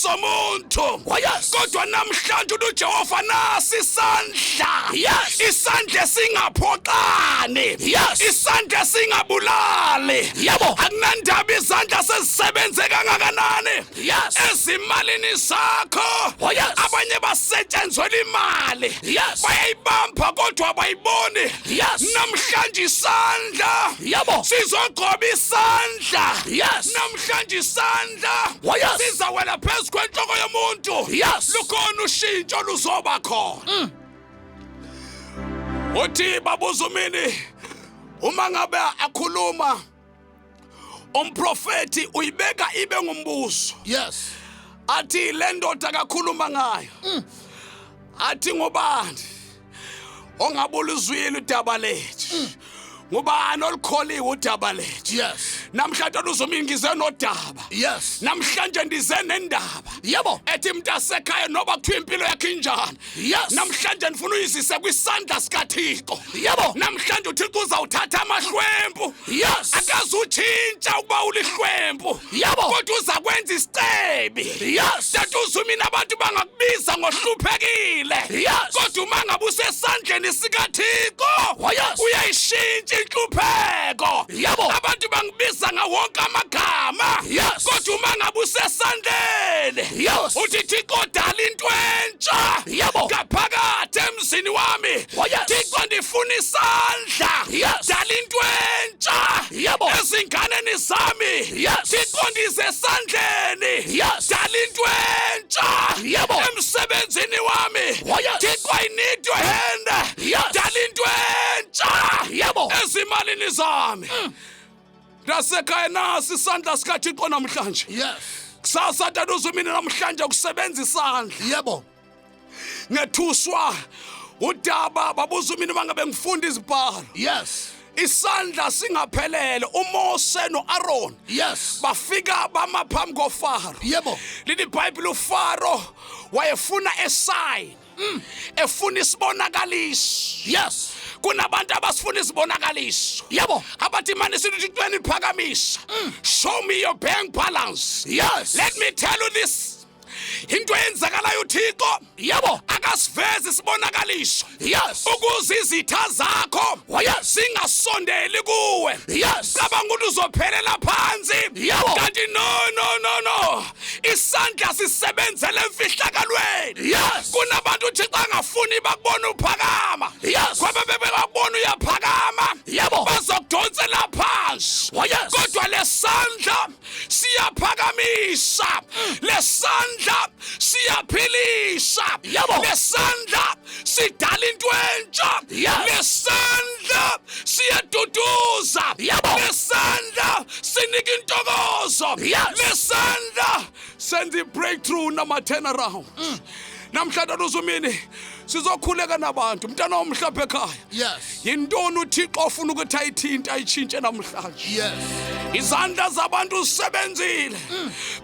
somuntu. Oh, yes. Kodwa namhlanje uJehova nasi isandla. Yes. Isandla singaphoxani. Yes. Isandla singabulali. Yebo. Akunandaba izandla sezisebenze kangakanani. Yes. Ezimalini zakho. Oh, yes. Abanye basetshenzwela imali. Yes. Bayayibamba kodwa abayiboni. Yes. Namhlanje isandla. Yebo. Sizogoba isandla. Yes. Namhlanje isandla. Oh, yes. Sizawela phezu kwenhloko yomuntu. Yes. Lukhona ushintsho luzoba khona. Uthi babuza umini uma ngabe akhuluma umprofeti uyibeka ibe ngumbuzo. Yes. Athi le ndoda kakhuluma ngayo. Athi ngubani ongabuluzwile udaba lethu? Ngubani olukholiwe udaba lethu? Yes. Namhlanje luzumini ngize nodaba. Yes. Namhlanje ndize nendaba. Yebo. Ethi mntasekhaya noba kuthiwa impilo yakhe injani. Yes. Namhlanje ndifuna uyizise kwisandla sikaThixo. Yebo. Namhlanje uThixo uzawuthatha amahlwempu. Yes. Akazutshintsha ukuba ulihlwempu. Yebo. Kodwa uza kwenza isicebi. Yes. Tata uzumini abantu bangakubiza ngohluphekile. Yes. Kodwa uma ngabe usesandleni sikaThixo, Oh, yes. uyayishintsha inhlupheko. Yebo. Abantu bangibiza ngawonke amagama. Yes. Kodwa uma ngabe usesandleni, Yes. uthi Thixo dala into entsha. Yebo. Ngaphakathi emzini wami. Oh, yes. Thixo ndifuna isandla. Yes. Dala into entsha. Yebo. Ezinganeni zami. Yes. Thixo ndize esandleni. Yes. Dala into entsha. Yebo. Emsebenzini wami. Oh, yes. Thixo, I need your hand. Yes. Dala into entsha. Yebo. Ezimalini zami. Nasekhaya nasi isandla sikaThixo namhlanje. Yes. Kusasa tata uzumini namhlanje kusebenza isandla. Yebo. Ngethuswa udaba babuza umini mangabe ngifunda izibhalo. Yes. Isandla singaphelele uMose noAron Yes. bafika bama phambi koFaro. Yebo. Lithi iBhayibheli uFaro wayefuna a sign. Efuna isibonakaliso. Yes. Kunabantu abasifuna isibonakaliso. Yebo. Abathi manje sithi uthixweni phakamisa. Show me your bank balance. Yes. Let me tell you this. Into eyenzakalayo uThixo Yebo. akasivezi isibonakaliso. Yes. Ukuze izitha zakho Oh, yes. zingasondeli kuwe. Yes. Cabanga ukuthi uzophelela phansi. Yebo. Kanti no no no no. Isandla sisebenzele emfihlakalweni. Yes. Kunabantu uThixo angafuni bakubona uphakama. Yes. Kwabe bebekubona uyaphakama. Yebo. Bazokudonsela phansi. Oh, yes. Kodwa lesandla siyaphakamisa. Lesandla siyaphilisa. Yebo. Lesandla sidala into entsha. Yes. Lesandla siyaduduza. Yebo. Lesandla sinika intokozo. Yes. Lesandla senza i-breakthrough nama turnaround. Namhlanje luzumini sizokhuleka nabantu mntana omhlapha ekhaya. Yes. Yintoni uThixo ofuna ukuthi ayithinte ayitshintshe namhlanje? Yes. Izandla zabantu zisebenzile.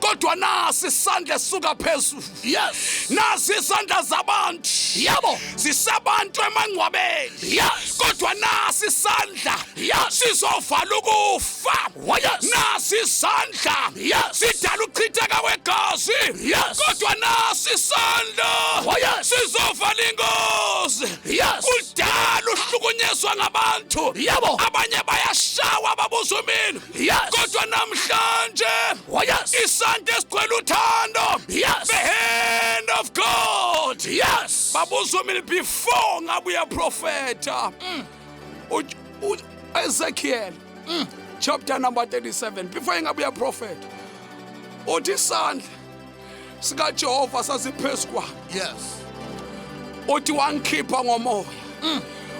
Kodwa nasi isandla esisuka phezulu. Yes. Nasi isandla zabantu. Yebo. Sisabantu emangcwabeni. Yes. Kodwa nasi isandla. Yes. Sizovala ukufa. Oh, yes. Nasi isandla. Yes. Sidala ukuchitheka kwegazi. Yes. Kodwa nasi isandla. Oh, yes. Sizovala ingozi. Yes. Kudala uhlukunyezwa ngabantu. Yebo. Abanye bayashawa babuza umini. Yes. Kodwa namhlanje Oh, yes. isandla esigcwele uthando. Yes. The hand of God. Yes. Babuza umini before ngabe uyaprofeta. Ezekiel chapter number 37 before ngabe uyaprofeta. Uthi isandla sikaJehova sasiphezu kwami. Yes. Uthi wangikhipha ngomoya.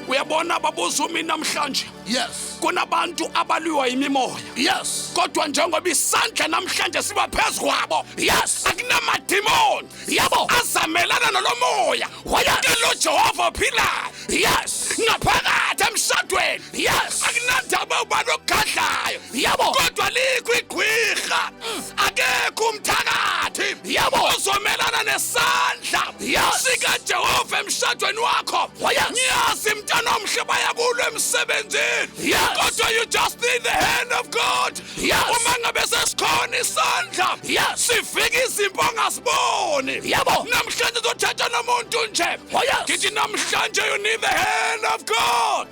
Uyabona babuza umini namhlanje. Yes. Kunabantu abalwiwa yimimoya. Yes. Kodwa njengoba isandla namhlanje siba phezu kwabo. Yes. Akunamadimoni. Yebo. Azamelana nalomoya. Oh, yes. Ke lo Jehova ophilayo. Yes. Ngaphakathi emshadweni. Yes. Akunandaba ubani ogadlayo. Yebo. Kodwa likho igqwirha. Akekho umthakathi. Yebo. Ozomelana nesandla. Yes. SikaJehova emshadweni wakho. Oh, yes. Ngiyazi mntana omhle bayakulwa emsebenzini. Yes. Kodwa you just need the hand of God. Yes. Uma ngabe sesikhona isandla. Yes. Sifika izimpo Asiboni. Yebo. Namhlanje uzothatha nomuntu nje. Oh, yes. Ngithi namhlanje you need the hand of God.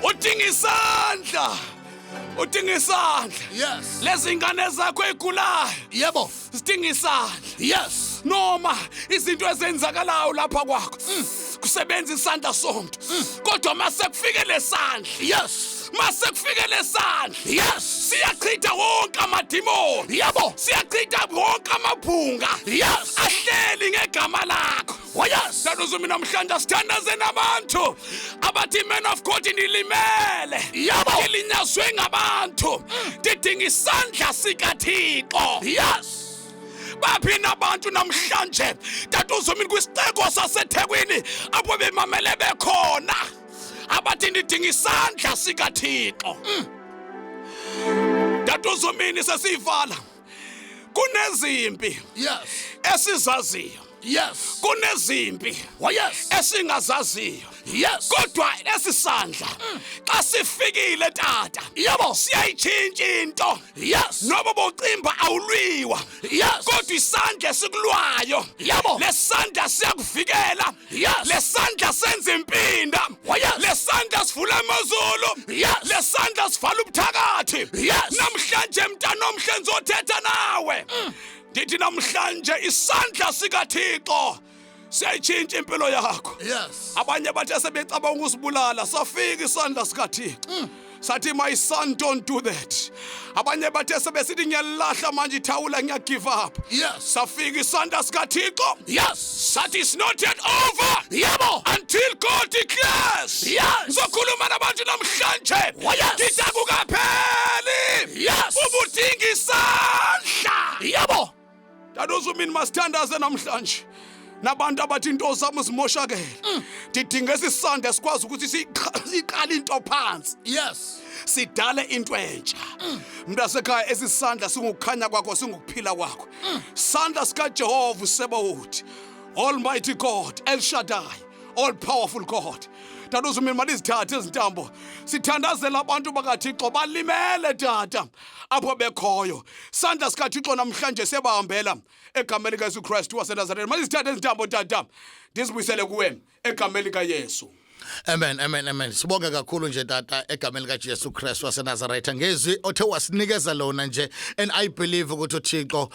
Udinga isandla. Udinga isandla. Yes. Lezi ngane zakho egulayo Yebo. zidinga isandla. Yes. Noma izinto ezenzakalayo lapha kwakho kusebenza isandla somuntu, kodwa mase kufike lesandla, Yes. mase kufike lesandla, Yes. siyachitha wonke amadimoni. Yebo. Siyachitha wonke amaphunga Yes. ahleli ngegama lakho. Oh yes. Tata namhlanje sithandaze nabantu abathi, "Man of God, ndilimele." Yebo. Ngilinyazwe ngabantu, ndidinga isandla sikaThixo. Yes. Baphi nabantu namhlanje, tata uzomini, kwisixeko saseThekwini apho bemamele bekhona, abathi ndidinga isandla sikaThixo? Tata uzomini, sesiyivala, kunezimpi esizaziyo, kunezimpi Oh yes. esingazaziyo, kodwa esisandla xa sifikile, tata, siyayitshintsha into. Noba bocimba awulwiwa, kodwa isandla esikulwayo, lesandla siyakuvikela. Lesandla senza impinda. Lesandla sivula amazulu. Lesandla sivala ubuthakathi. Namhlanje, mntana omhle, ndizothetha nawe, ndithi namhlanje isandla sikaThixo siyayitshintsha impilo yakho. Abanye bathe sebecabanga ukusibulala, safika isandla sikaThixo sathi, "My son, don't do that." Abanye bathe sebesithi, "Ngiyalahla manje ithawula, ngiyagive up." Safika isandla sikaThixo sathi, "It's not yet over until God declares." Ngizokhuluma nabantu namhlanje. Oh, yes. Ngithi akukapheli. Ubudinga isandla. Tata uzumini, masithandaze namhlanje nabantu abathi into zami zimoshakele, ndidinga esisandla sikwazi ukuthi siyiqale into phansi, sidale into entsha. Mntasekhaya, esisandla singukukhanya kwakho, singukuphila kwakho, sandla sikaJehova uSebawuthi, Almighty God, El Shaddai, all powerful God. Tata uzumini, malizithathe ezintambo, sithandazela abantu bakaThixo balimele, tata, apho bekhoyo. Sandla sikaThixo namhlanje siyabahambela egameni likaYesu Kristu waseNazareth. Malizithathe ezintambo, tata, ndizibuyisele kuwe egameni likaYesu. Amen, amen, amen. Sibonge kakhulu nje, tata, egameni lika Jesu Christ waseNazaretha ngezwi othe wasinikeza lona nje, and I believe ukuthi uThixo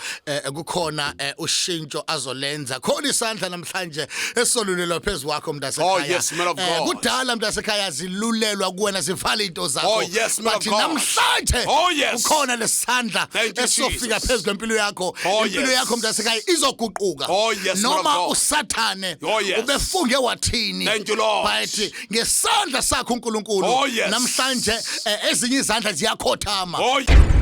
kukhona ushintsho azolenza. Khona isandla namhlanje esolulelwa phezulu kwakho, mntasekhaya. Oh, yes, man of God. Kudala, mntasekhaya, zilulelwa kuwena zivala into zakho. Oh, yes, man of But God. namhlanje Oh, yes. kukhona lesandla Thank you, esofika Jesus. phezulu kwempilo yakho. Oh, Impilo yes. yakho, mntasekhaya, izoguquka. Oh, yes, man of Noma God. uSathane Oh, yes. ubefunge wathini. Thank you, Lord. But ngesandla sakho uNkulunkulu Oh, yes. namhlanje ezinye izandla ziyakhothama. Oh.